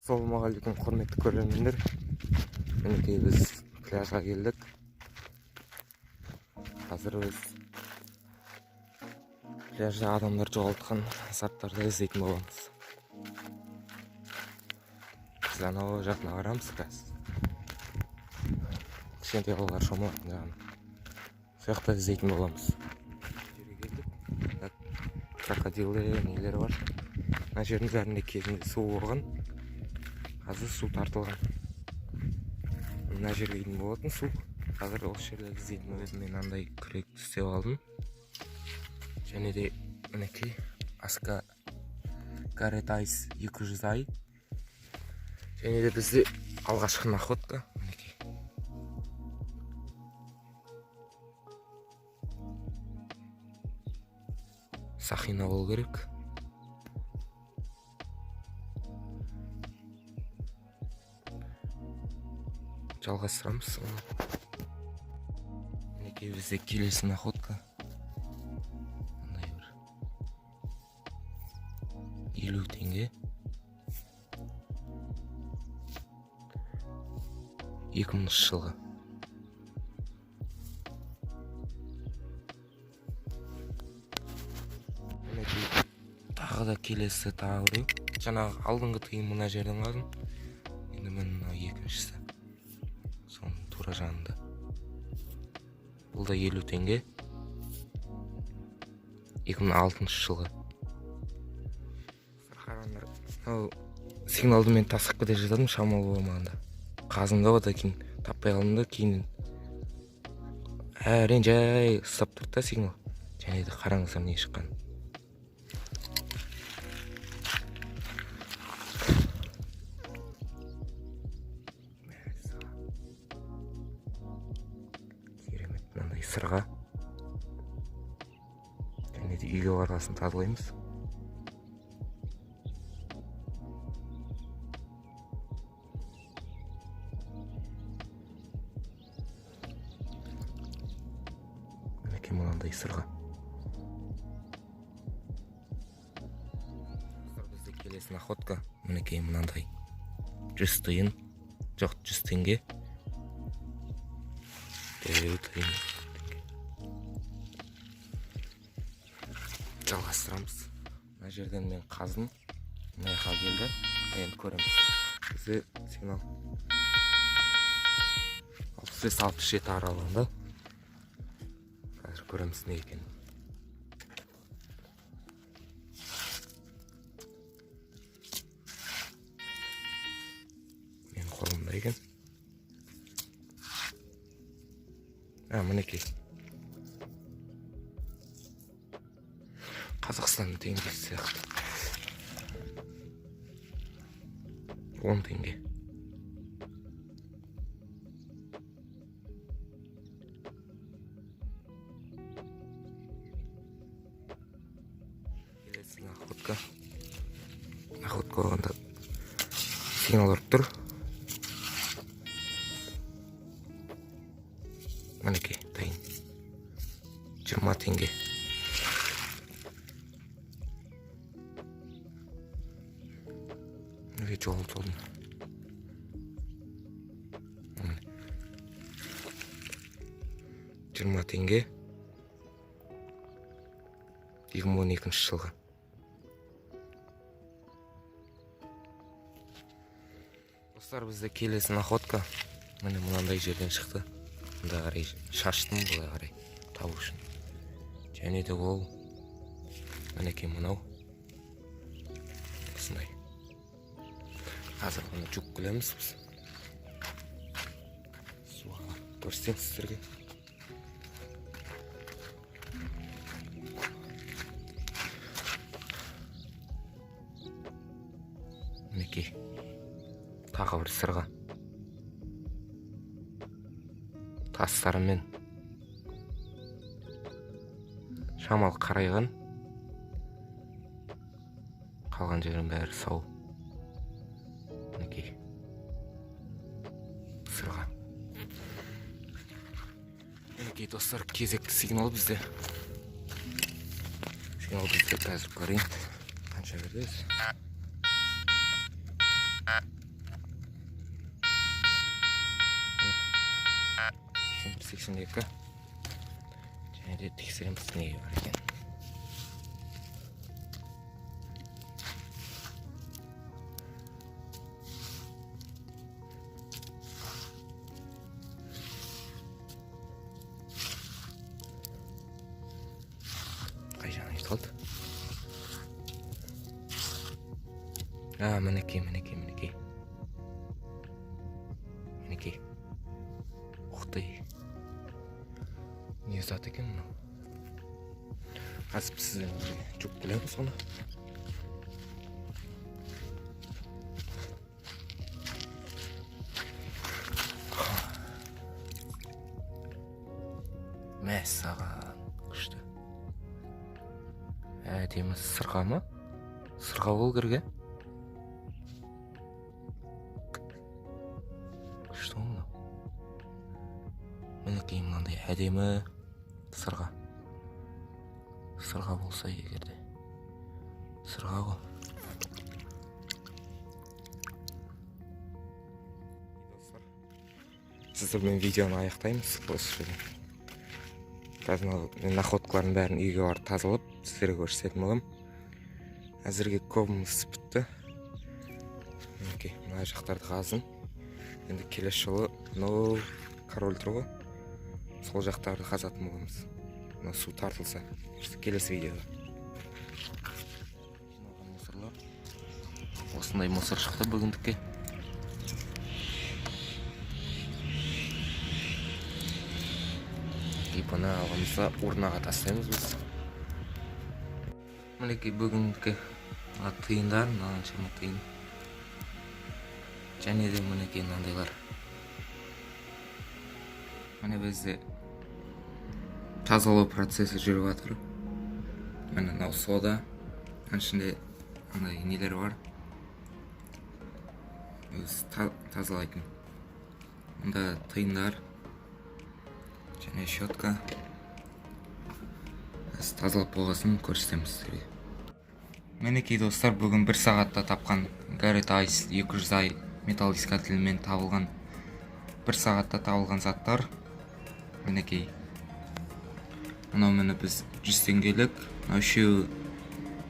Ассалаумағалейкум, құрметті көрермендер. Мінекей, біз пляжға келдік. Қазір біз пляжда адамдар жоғалтқан заттарды іздейтін боламыз. Біз анау жағына барамыз қазір. Кішкентай балалар шомылатын жағына. Сол жақта іздейтін боламыз. Жерге келдік. Так, крокодилы, нелер бар. Мына жердің бәрінде кезінде су болған. Қазір су тартылған. Мына жерге дейін болатын су. Қазір осы жерде іздейтін. Өзіме мынандай күрек істеп алдым. Және де мінекей Аска Гарет Айс 200 ай. Және де бізде алғашқы находка мінекей. Сақина болу керек. Жалғастырамыз оны. Мінекей, бізде келесі находка. Мындай бір 50 теңге. 2000 жылғы. Мінекей, тағы да келесі, тағы біреу. Жаңағы алдыңғы тиын мына жерден қалдым. Енді міне мынау екіншісі. Соның тура жанында. Бұл да 50 теңге. 2006 жылғы. Қараңдар, мынау сигналды мен тастап кете жаздадым шамалы болмағанда. Қаздым да, одан кейін таппай қалдым да, кейін әрең жай ұстап тұрды да сигнал. Және де қараңыздар, не шыққан. Керемет, мынандай сырға. Және де үйге барғасын тазалаймыз. Мінекей, мынандай сырға. Достар, бізде келесі находка мінекей, мынандай 100 тиын, жоқ, 100 теңге. Дәу тиын. Жалғастырамыз. Мына жерден мен қаздым. Мына жаққа келді. Енді көреміз. Бізде сигнал 65-67 аралығында. Қазір көреміз не екенін. Менің қолымда екен. А, мінекей. Қазақстан теңгесі сияқты. 10 теңге. Келесі находка. Находка болғанда сигнал ұрып тұр. Мінекей, дайын. 20 теңге. Неге жоғалтып алдым? Міне. 20 теңге. 2012 жылғы. Достар, бізде келесі находка міне мынандай жерден шықты. Мында қарай шаштым, былай қарай табу үшін. Және де ол мінекей мынау осындай. Қазір бұны жуып келеміз біз. Суға көрсетемін сіздерге. Мінекей, тағы бір сырға. Тастарымен шамалы қарайған, қалған жерінің бәрі сау. Мінекей, сырға. Мінекей, достар, кезекті сигнал бізде. Сигнал бізде, қазір көрейін қанша берді өзі. 81, 82. Және де тексереміз, не бар екен. Қай жағына кетіп қалды? А, мінекей, мінекей, мінекей. Мінекей. Ух ты. Не зат екен мынау? Қазір сізбен бірге жуып білеміз оны. Мәссаған, күшті. Әдемі сырға ма? Сырға болу керек, ә? Күшті ғой мынау. Мінекей, мынандай әдемі сырға. Сырға болса егер де. Сырға ғой. Достар, сіздермен видеоны аяқтаймыз осы жерде. Қазір мынау мен находкалардың бәрін үйге барып тазалап сіздерге көрсететін боламын. Әзірге көбіміз бітті. Мінекей, мына жақтарды қаздым. Енді келесі жолы мынау король тұр ғой, сол жақтарды қазатын боламыз. Мына су тартылса келесі видеода. Жиналған мусорлар. Осындай мусор шықты бүгіндікке. И бұны аламыз да урнаға тастаймыз біз. Мінекей, бүгіндікке мына тиындар, мынаншама тиын. Және де мінекей мынандайлар. Міне бізде тазалау процесі жүріп жатыр. Міне мынау сода, мынаның ішінде андай нелер бар. Өзі тазалайтын. Мында тиындар және щетка. Қазір тазалап болғасын көрсетеміз сіздерге. Мінекей, достар, бүгін бір сағатта тапқан Garrett Ice 200 ай металлоискательмен табылған, бір сағатта табылған заттар. Мінекей, мынау міне біз 100 теңгелік, мынау үшеуі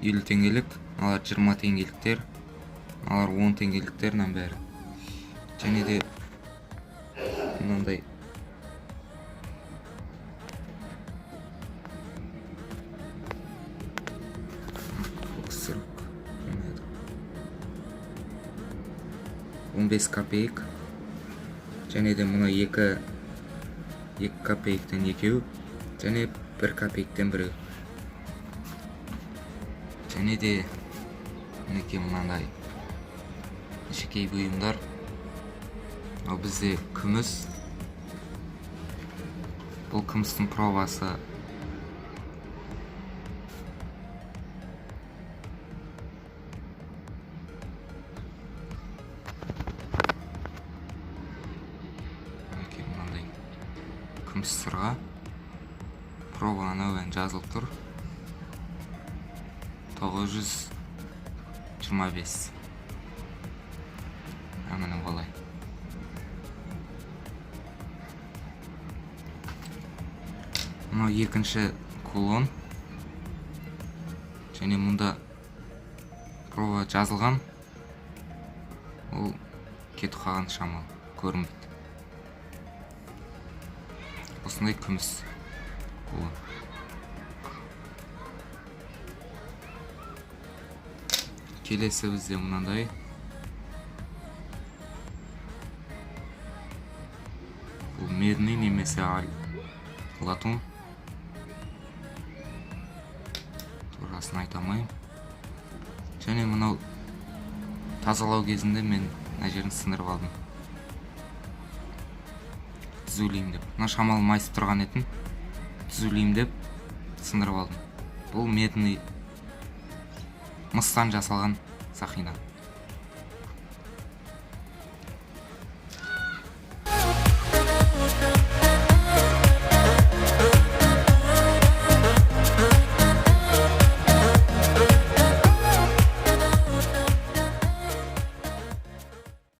50 теңгелік, мыналар 20 теңгеліктер, мыналар 10 теңгеліктер, мынаның бәрі. Және де мынандай 15 копеек, және де мына екі копейктен екеу, және 1 копейктен біреу. Және де мінекей мынандай жеке бұйымдар. Ал бізде күміс. Бұл күмістің пробасы. Мінекей мынандай күміс сырға. Проба анау енді жазылып тұр. 925. Міне олай. Мынау екінші кулон. Және мұнда проба жазылған. Ол кетіп қалған шамалы, көрінбейді. Осындай күміс кулон. Келесі бізде мынандай. Бұл медный немесе латун. Турасын айта алмаймын. Және мынау тазалау кезінде мен мына жерін сындырып алдым. Түзулеймін деп. Мына шамалы майысып тұрған етін. Түзулеймін деп сындырып алдым. Бұл медный мыстан жасалған сақина.